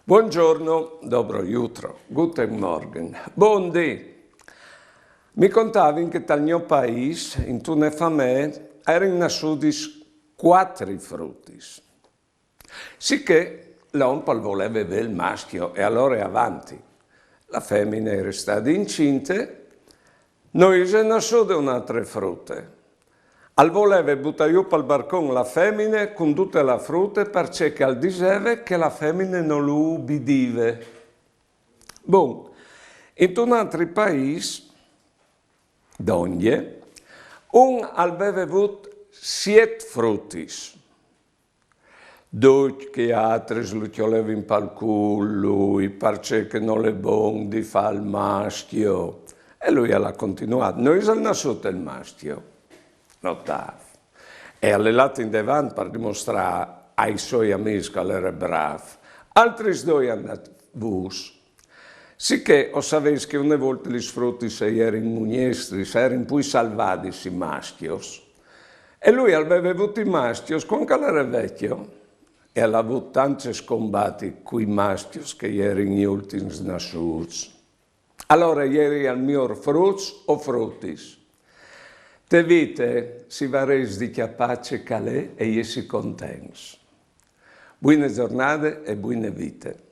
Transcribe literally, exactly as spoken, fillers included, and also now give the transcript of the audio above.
Buongiorno, dobro jutro, guten Morgen, bon dì. Mi contavin che tal gno paîs, intune famee, a erin nassudis cuatri frutis. Sichè l'om al voleve vê il maschio e alore avanti. La femine e restade incinte, no ise nassude une altre frute. Al voleve butâ jù pal barcon la femine cun dute la frute, parcè che al diseve che la femine no lu ubidive. Bon, intun altri paîs, dongje, un al veve vût siet frutis. Ducj chei altris lu cjolevin pal cûl, lui, parcè che nol è bon di fâ il maschio. E lui al à continuât: no isal nassût il maschio? No tâf. E al è lât indevant par dimostrâ ai soi amîs che al ere brâf. Altris doi a àn dât vûs. Sichè o savês che une volte lis frutis a jerin mugnestris, a erin plui salvadis i maschios. E lui al veve vût i maschios cuant che al ere vecjo, e al à vût tant ce scombati cui maschios che a jerin i ultins nassûts. Alore a jerial miôr fruts o frutis? Te vite si varès di cjapâ ce che al è e jessi contents. Buine zornade e buine vite.